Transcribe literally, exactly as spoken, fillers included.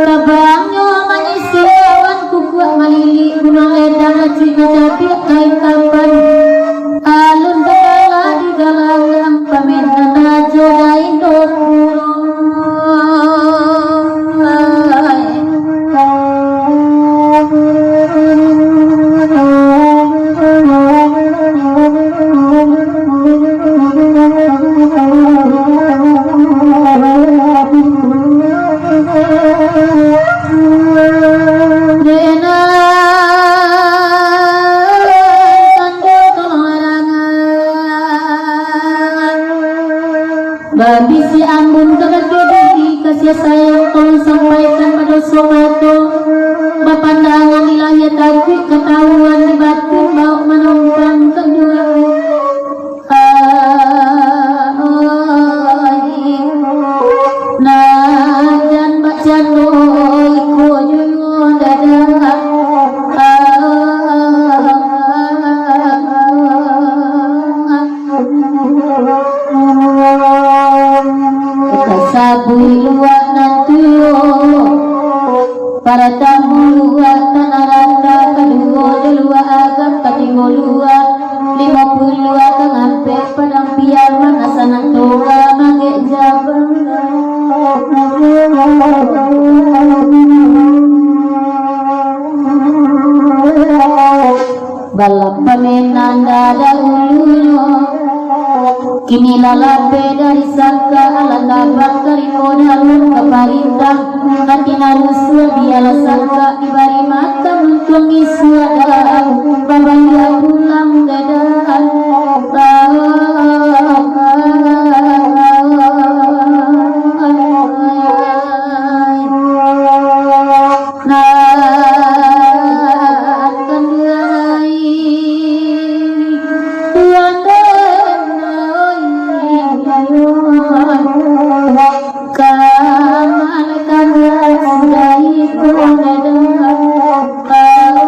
Tabangnyo manyisih awan, kukuak malilik gunuang ledang, racik mancabik kain kapan. Alun bagala di galanggang, pamenan rajo Dainopuro. Babisiak ambun kabake diri, kasiah sayang tolong sampaikan pado sumato. Bapandangan di lahia takuik katahuan, di batin bauk manompang kaduo. Nah, jan bacando iko juo dadah. Tasabuik luak nan tuo. Paratamu luak Tanah Rata, kaduo jo luak Agam, katigo luak Limo Puluah, kangampek Padang Piaman, asanan Toga Magek Jabang. Balah pamenan dadaulunyo, kini lah lapeh dari sangka, alah tabang tarimo dalam kaparintah. Hati nan rusuah bialah sangka, dibari makan untuang isuak dah. Babayu